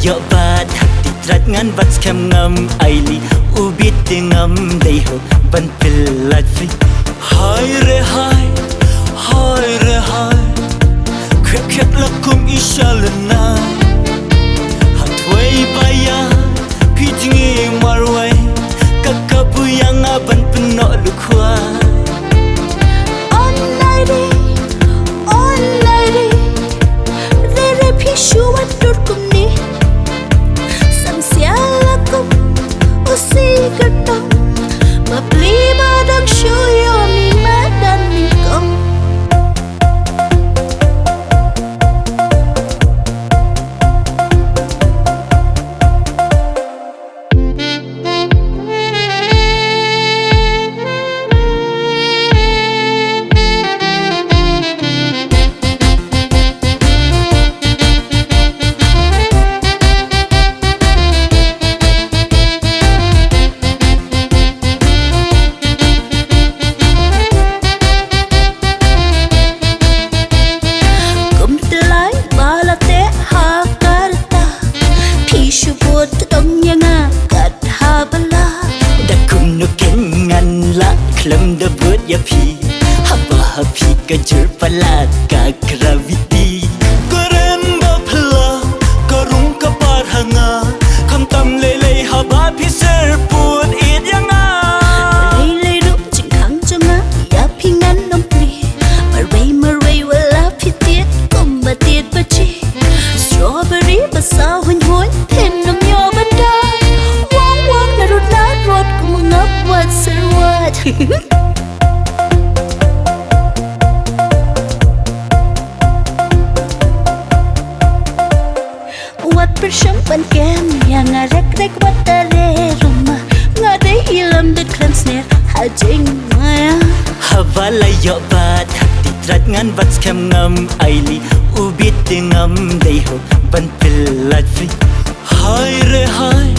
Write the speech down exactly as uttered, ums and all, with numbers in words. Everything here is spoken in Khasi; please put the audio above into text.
Ïoh bat hak ti trat ngan bat skhem ngam aili. U bit te ngam dei ho ban pil lait free. Hai re hai, hai re hai. Khep khep la kum i shalana. Hatwei baya phi jngi marwei. Ka kabu yang aban penok lukhwa. Online re, online re. Re re phi shuwa tur kumni. Sang siala kum usi kertong. Bapli badang shuyo mi madan mingkong. Kum telai bala te ha karta. Phi shu bud tong ïa nga kat ha bala. Da kum nu ken ngan la khlem da bud ïa phi. Haba ha phi ka jur palat ka gravity. Karen ba phla ka rung ka par ha nga. Kham tam lei lei haba phi ser pud it ïa nga. Lei lei ruh jingkhang jong nga ïa phi ngan ym pli. Marwei marwei wala phi tied kumba tied ba chi. Strawberry ba sa huñ huñ phin ym ïoh ban da. Wang wang na rut na rot kum ngap wat ser wat. Wat pyrshang ban kem ïa nga rek rek wat tare ruma. Nga dei ilam da khlem sner ha jingmaya. Haba la ïoh bat hak ti trat ngan bat skhem ngam aili. U bit te ngam dei ho ban pil lait free. Hai re hai,